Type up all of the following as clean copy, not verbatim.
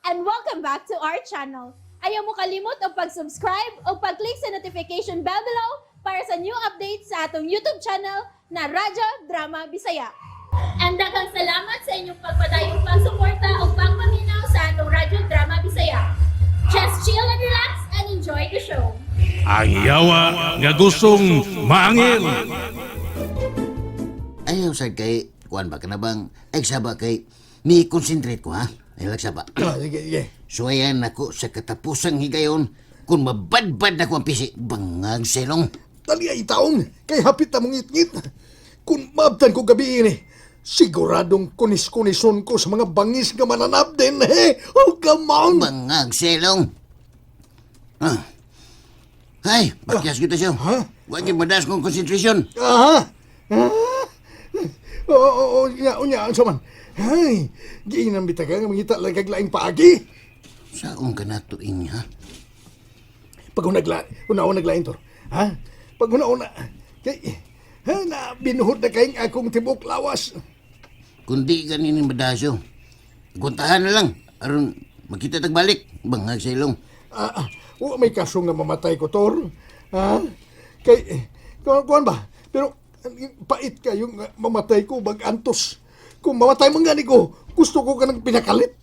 And welcome back to our channel. Ayaw mo kalimot og pag-subscribe o pag-click sa notification bell below para sa new updates sa atong YouTube channel na Radyo Drama Bisaya. And daghang salamat sa inyong pagpadayong pagsuporta o pagpaminaw sa atong Radyo Drama Bisaya. Just chill and relax and enjoy the show. Ang yawa nga gustong maangil. Ayaw sad kay kuan ba kana bang ay saba kay ni concentrate ko, ha. Ay saba. Ah, sige, sige. Suwayan nako sa katapusang higayon kung mabadbad na ko ang pisi bangag selong. Dali ay taong, kay hapit na mong ngit-ngit. Kung maabtan ko gabi ini, siguradong kunis-kunison ko sa mga bangis nga mananap din, eh. Oh, come on! Bangag selong. Ah. Ay, pakyas kita siya. Ha? Wa gyud madas kong concentration. Aha! Ah! Oo, oo, oo, unya, unya, unsa man. Ay, giinam bitaga nga mangita lang kag laing paagi. Saon ka na tuing, ha? Pag unagla, una-una naglain to. Ha? Pag una-una, kay, ha, na binuhot na kayong akong tibok lawas. Kundi ganin ni madasyo. Kuntahan na lang aron makita tagbalik bangag selong. Ah, ah, wa may kaso nga mamatay ko, Tor. Ha? Kay, kuan, kuan ba? Pero, pait kayong mamatay ko, bag-antos. Kung mamatay man gani ko, gusto ko ka ng pinakalit.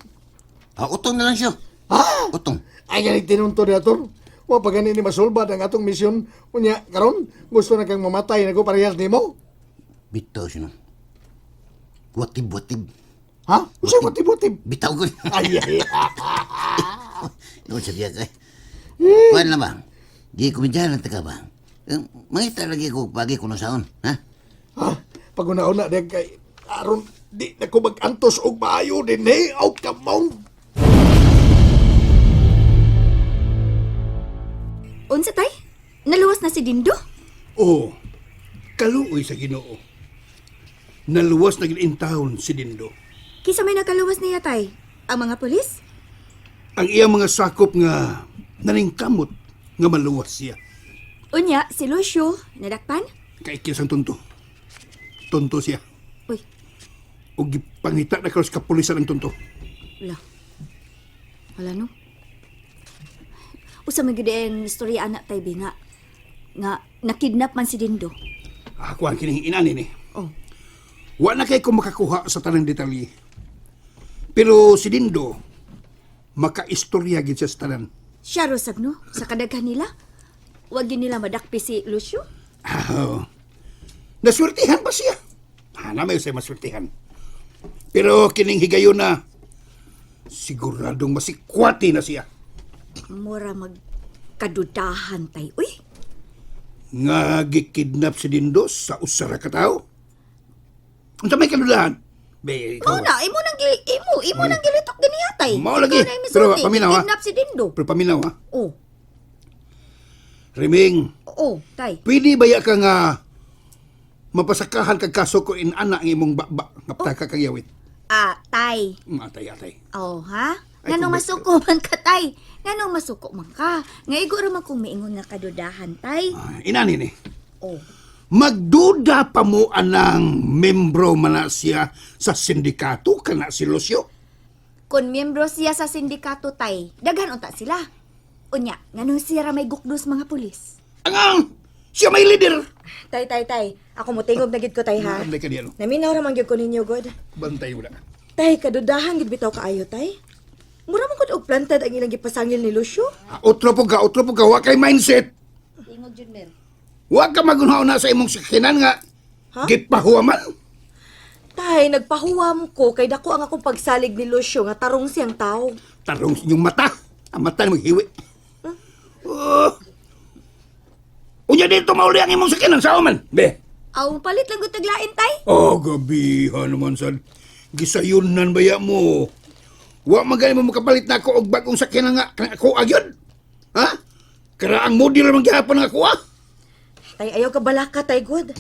Ah, utong na lang siya. Ha? Utong. Ay, ganit tinunto niya, Tor. Wa pa gani ni masulbad ang atong misyon. Unya, karon gusto na kang mamatay na ko parehas nimo. Bitaw siya no. Watib, watib. Ha? Usa watib-watib. Bitaw ko. Ay, ay, ay. Noon sa biya kay. Kuan lang ba? Di kumidyahan lang taka ba? Eh, mangita lagi ko pagi kuno saon, ha? Ha? Pag una-una diyan kay, aron di na ko mag-antos og maayo din, eh. Oh, come on. Unsa tay? Naluwas na si Dindo? Oo, kaluoy sa Ginoo. Naluwas na gid in town si Dindo. Kisa may nakaluwas niya tay? Ang mga pulis? Ang iyang mga sakop nga naningkamot nga maluwas siya. Unya, si Lucio, nadakpan? Kaikyas ang tunto. Tunto siya. Uy, O gipangita na karos kapulisan ang tunto. wala. Wala no. Usa man gyud ang istorya anak tay bi nga nga nakidnap man si Dindo. Ako ang kining inani ni. Oh. Wa na kay ko makakuha sa tanang detalye. Pero si Dindo, makaistorya gid siya sa tanan. Siya rosag no sa kadaghan nila. Wag yun nila madakpi si Lucio. Ah, naswertihan ba siya? Ah, na may usay maswertihan. Pero kining higayon na siguradong masikwati na siya. Mura mag kadudahan tay. Uy, Nga gikidnap si Dindo sa usa ra ka tawo. Unsa may kadudahan? Be, ikaw. Mao na, imo nang gi, imo, imo nang gilitok ganiya tay. Mao lagi. Ikaw na yung Pero misulti, paminaw, ha? gikidnap si Dindo. Pero paminaw ha. Oh, Reming, oh, tay. pwede ba ya ka nga mapasakahan kag kaso ko inana ang imong baba nga ptaka kag yawit? Ah, tay. Atay, atay. Oh, ha? Ay, Nganong kung- masuko man ka, tay? Nganong masuko man ka? Nga igo ra man kung miingon nga kadudahan, tay. Ah, inani ni. Oh. Magduda pa mo anang membro man na siya sa sindikato kana si Lucio. Kung miyembro siya sa sindikato, tay, daghan unta sila. Unya, nganong siya ra may gukdos mga pulis? Angang siya may leader. Tay, tay, tay. Ako mo tingog na gid ko, tay, ha? Bantay ka diyan. Naminaw ra man gyud ko ninyo, god. Bantay wala. Tay, kadudahan gid bitaw kaayo, tay. Mura man gud og planted ang ilang gipasangil ni Lucio. Ah, otro po ka, otro po ka, wa kay mindset. Tingog jud mer. Wa ka magunhaw na sa imong sakinan nga. Ha? Gipahuwaman. Tay, nagpahuwam ko kay dako ang akong pagsalig ni Lucio nga tarong siyang tao. Tarong sa inyong mata. Ang mata mo hiwi. Oh. Unya dito mauli ang imong sakinan sa man. Be. Aw, palit lang gud taglain, tay. Oh, gabihan naman sad. Gisayunan ba ya mo? Wa man gani mo makapalit na ako og bagong sakyanan nga kanang ako agyon. Ha? Kara ang model man gihapon nga ako ah. Tay, ayaw ka balaka, tay, god.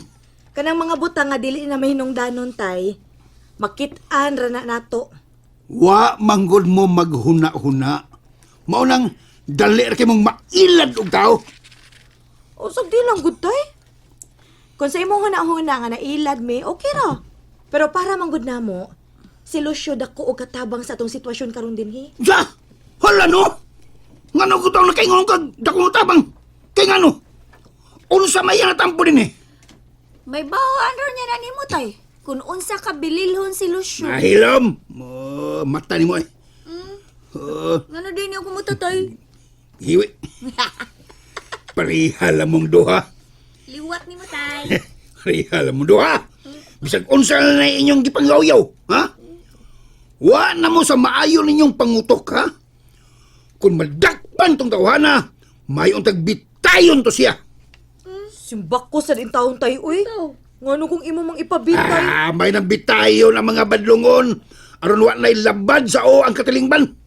Kanang mga butang nga dili na mahinungdanon, tay. Makit-an ra na nato. Wa manggod mo maghuna-huna. Mao nang dali ra kay mong mailad og tao. Usag di lang gud tay. Kung sa imong huna-huna nga nailad mi, okay ra. Pero para man gud namo, Si Lucio dako og katabang sa atong sitwasyon karon dinhi. Sa! Hala no! Ngano ko taong nakaingon kag dakong tabang? Kay ngano? Unsa may ang natampo din eh? May bawaan ron niya na nimo tay. Kung unsa ka bililhon si Lucio. Mahilom! Oh, mata ni mo eh. Oh, Ngano din yung kumuta tay? hiwi. Pareha lamong duha. Liwat nimo tay. Pareha lamong duha. Bisag unsa na na inyong gipangyaw-yaw, ha? Wa na mo sa maayo ninyong pangutok, ha? Kung madakpan tong tawhana, may untag bitayon to siya. Simbak ko sa din taon tay uy. Ngano kung imo mang ipabitay? Ah, may nang bitayon ang mga badlongon. Aron wa na'y labad sa o ang katilingban.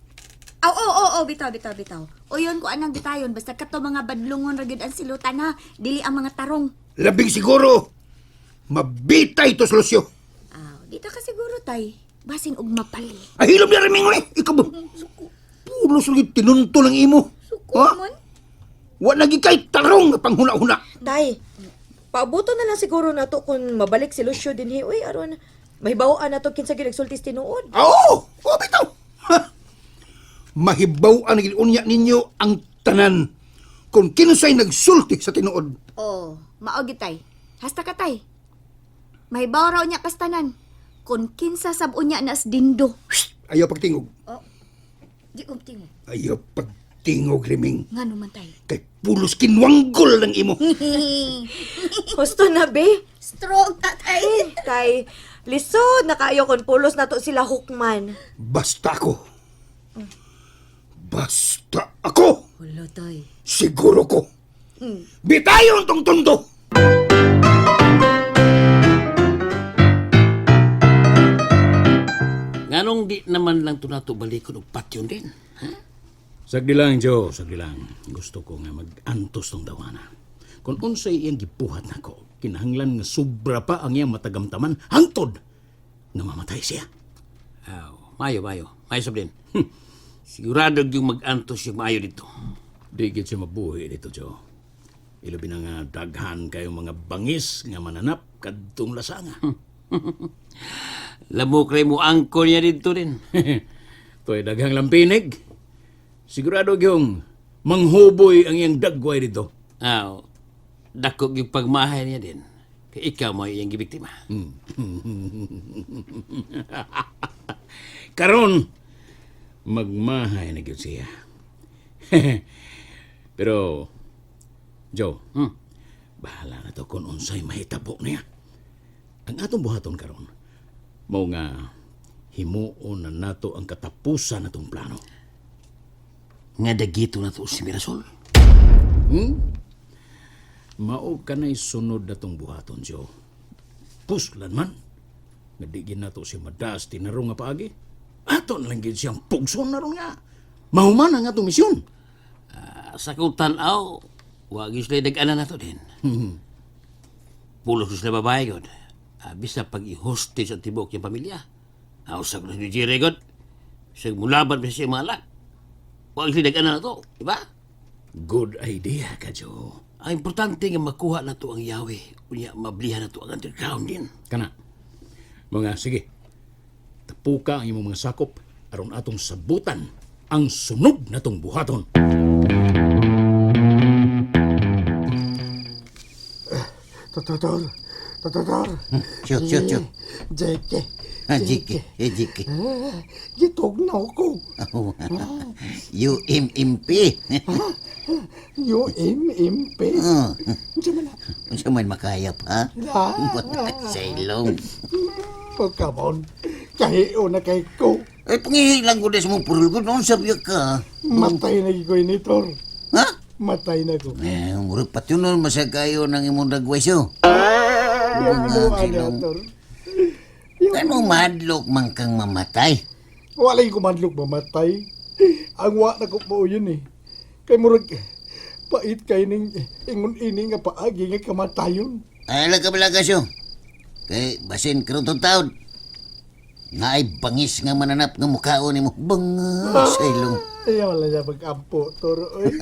Aw, oo, oo, oo, bitaw, bitaw, bitaw. Uyon ko anang bitayon, basta kato mga badlongon ra gyud ang silutan ha, dili ang mga tarong. Labing siguro, mabitay to sa Lucio. Aw, di ta ka siguro tay. Basin og mapali. Ay, hilom na rin eh. Ikaw ba? Pulos lagi tinunto lang imo. Suko Ha? man. Wa lagi kay tarong nga panghuna-huna. Tay, paabuto na lang siguro nato kung mabalik si Lucio dinhi uy aron mahibaw-an nato kinsa gyud nagsulti sa tinuod. Oo! Oh, bitaw! Ha! Mahibaw ang unya ninyo ang tanan kung kinsay nagsulti sa tinuod. Oh, mao gyud tay. Hasta ka tay. Mahibaw raw niya kastanan. Kun kinsa sab unya na as dindo. Shh! Ayaw pagtingog. Di ko tingog. Ayaw pagtingog, Riming. Ngano man tay? Kay pulos kinwanggol ng imo. Husto na be. Strong tatay. Tay, lisod na kaayo kon pulos nato sila hukman. Basta ako. Basta ako. Wala tay. Siguro ko. Bitayon tong tondo. Nganong di naman lang to nato balikon og patyon din? Sagdi lang, Joe. Sagdi lang. Gusto ko nga mag-antos tong dawana. Kung unsay iyang gibuhat nako, kinahanglan nga sobra pa ang iyang matagamtaman hangtod nga mamatay siya. Aw, mayo, mayo. Mayo sab din. Sigurado yung mag-antos yung maayo dito. Di gid siya mabuhi dito, Joe. Ilabi na nga daghan kayo mga bangis nga mananap kadtong lasanga. Lamok rin mo angko niya dito din. Toy daghang lampinig. Sigurado gyung manghuboy ang iyang dagway dito. Aw, dako yung pagmahay niya din. Kay ikaw mo iyang gibiktima. Karon magmahay na gyud siya. Pero Joe, bahala na to kung unsay mahitabo niya. Ang atong buhaton karon mao nga himuon na nato ang katapusan natong plano. Nga dagito na to si Mirasol. Mao kanay sunod natong buhaton, Joe. Puslan man. Nga di gid nato si Madas tinarong nga paagi. Ato na lang gid siyang pugson na ron nga. Mahuman ang atong misyon. Ah, sa kong tanaw, wag yung sila nag-ana na to din. Pulos ko sila babae god. Ah, bisa pag i-hostage ang tibok yung pamilya. Aw, sa ko na si Jerry god. Sa mulaban pa siya mga alak. Wag sila nag-ana na to, di ba? Good idea ka, Joe. Ang importante nga makuha na to ang yawi. Unya, mablihan na to ang underground din. Kana. Mga sige. Tapuka ang imong mga sakop aron atong sabutan ang sunod natong buhaton. Tototol. Tototol. Sure, sure, sure. JK. Ah, JK. Eh, JK. Gitugnaw ko. UMMP. UMMP. Unsa man na? Unsa man makayap, ha? Ah. Sa ilong. Pagkamon. Kahio na kay ko. Ay, pangihilang ko des mo purul ko. Noon sabi ka. Matay na ko ni Tor. Ha? Matay na ko. Eh, murag pati nun masagayo ng imong dagway siyo. Yung mo ana, Tor. Ano madlok man kang mamatay? Wala yung kumadlok mamatay. Ang wa na ko po yun eh. Kay murag pait kay ning ingon ini nga paagi nga kamatayon. Ay, lang ka balaga siyo. Kay, basin karon tong taon. Naay bangis nga mananap nga mukhaon nimo. Bangis sa ilong. Ayaw wala niya mag-ampo, Tor. Oy.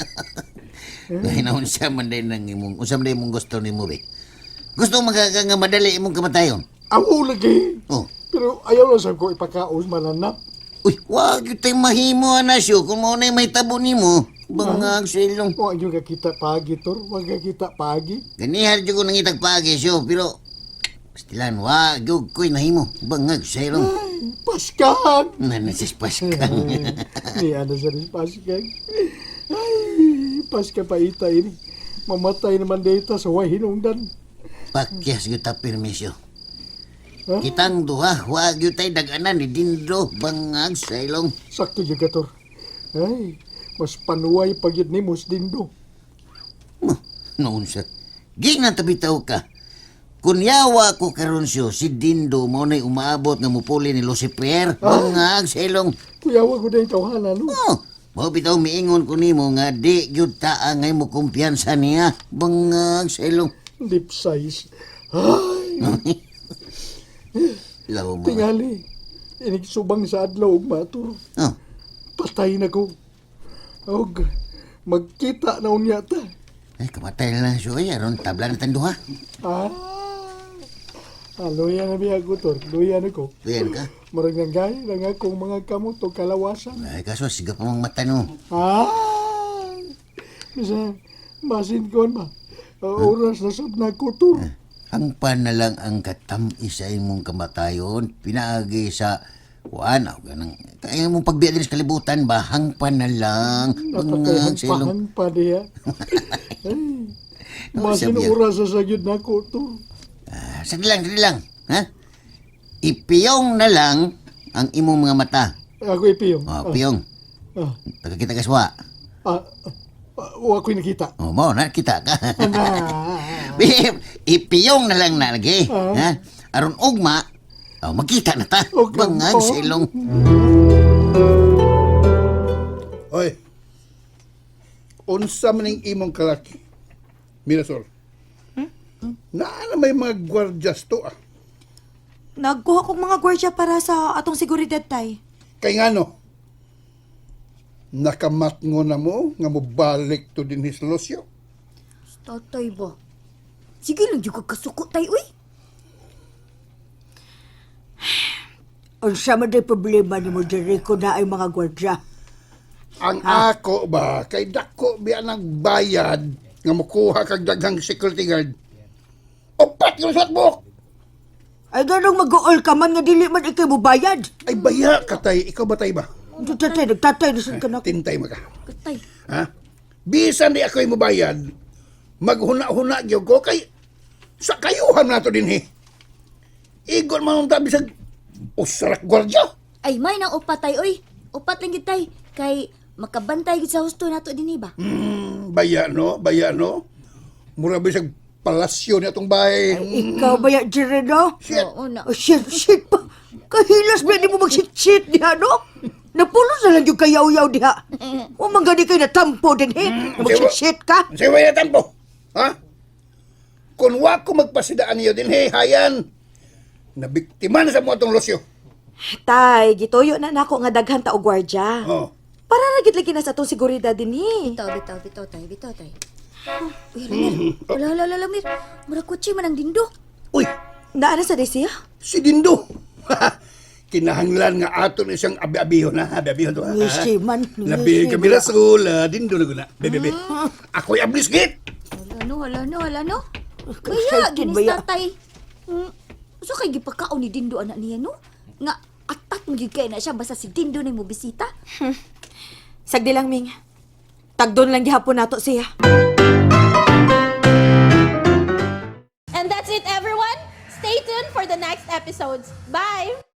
Kay naon siya man din ang imong, unsa man din imong gusto nimo be. Gusto magka nga madali imong kamatayon. Amo lagi. Oh. Pero ayaw lang sab ko ipakaos mananap. Uy, wag yun tayo mahimo, Anasyo. Kung mo na may tabo nimo, bangag sa ilong. Wa gyud ka kita pagi, Tor. Wa ka kita pagi. Ganihan jud ko nangitag paagi siyo, pero Pastilan, wag yun ko'y nahimo. Bangag sa ilong. Paskan! Nanasis paskang. Ni ana sa rin Paskan. Ay, Paska pa ita ini. Mamatay naman data sa way hinungdan. Pakyas yun ta permisyo. Ha? Kitang duha, wag yun tayo daganan ni Dindo. Bangag sa ilong. Sakto gyud ka, Tor. Ay, mas panuway pagyud ni Mos Dindo. Noon sa... Gingan tabi tao ka. Kun yawa ko karon siyo, si Dindo mo na'y umaabot nga mupuli ni Lucifer. Bangag sa ilong. Kuyawa ko na tawhana, no? Oh, mao bitaw miingon ko nimo nga di gyud taa ngay mo kumpiyansa niya. Bangag sa ilong. Lip size. Ay, Law mo. tingali. Inigsubang sa adlaw og matur. Oh, Patay na ko. Og magkita na unya ta. ay kamatay na lang siya. Ay, aron tabla na tanduha. Ah. Ah, luya na biya ko, Tor. Luya na ko. Tuyan ka. Murag nang gay lang akong mga kamot o kalawasan. Ay, kaso siga pa mong mata no. Ah! Bisa, basin ko ba? Oras na sab na ko, Tor. Hangpan na lang ang katam-is sa imong kamatayon. Pinaagi sa kuan o ganang kaya mong pagbiya din sa kalibutan ba hangpan na lang Napatay bangag sa ilong pahan pa niya. Ay, basin sabi yan. oras na sa gyud na ko, Tor. Ah, sagli lang ha, ipiyong na lang ang imong mga mata. Ako ipiyong. Oh, piyong. Ah, Pagkakita ka swa. ah, ah, wa ko'y nakita. Oh, mo na kita ka. Ah, Ipiyong na lang na lagi. Ha? Aron ugma, oh, magkita na ta. Okay. Bangag sa ilong. Oy. Unsa man ning imong kalaki? Mirasol. Naa na may mga gwardyas to ah. Nagkuha kog mga gwardiya para sa atong seguridad, tay. Kay ngano? Nakamatngo na mo nga mobalik to din his Lucio. Tatay ba? Sige lang jud ka kasuko tay uy. Unsa man day problema nimo diri ko na ay mga gwardiya. Ang ako ba kay dako biya ng bayad nga mokuha kag daghang security guard. Upat yung suot buhok. Ay ganong mag-uol ka man nga dili man ikay mobayad. Ay baya katay, ikaw ba tay ba? Tatay, nagtatay na sad ka na. Tintay maka. Katay. Ha? Bisan di ako'y mobayad, maghuna-huna gyud ko kay sa kayuhan nato dinhi. Igon man unta bisag usarak gwardiya. Ay may nang upat tay uy. Upat lang gid tay kay makabantay gid sa husto nato dinhi ba. Baya no, baya no. Mura bisag palasyo ni atong bahay. Ay, ikaw ba ya diri no? Shit. Oo na. Oh, shit, shit pa. Kahilas ba di mo mag-shit-shit diha no? Napulos na lang yung kayaw-yaw diha. O man gani kay natampo din he. Mag-shit-shit ka. Sa way na tampo. Ha? Kung wa ko magpasidaan niyo din, hey, hayan. Nabiktima na sa mo atong Lucio. Tay, gituyo na nako nga daghan ta og gwardiya. Oh. Para ra gid lagi na sa atong seguridad dinhi. Bitaw, bitaw, bitaw tay, bitaw tay. Uy, Ramir. Wala, wala, wala, Ramir. Mura kutsi man ang dindo. Uy, Naa na sa siya? si Dindo. Kinahanglan nga aton isang abi-abihon ha, abi-abihon to ha. Ngisi man, Labi ngisi kami rasul, ah, Dindo na guna. Be, be, be. Ako'y ablis git. Wala no, wala no, wala no. Kaya, Excited ginis ba ya? tatay. So kay gipakaon ni Dindo anak niya no? Nga atat mo gyud kay na siya basta si Dindo na mo bisita. Sagdi lang, Ming. Tagdon lang gihapon nato siya. And that's it, everyone. Stay tuned for the next episodes. Bye!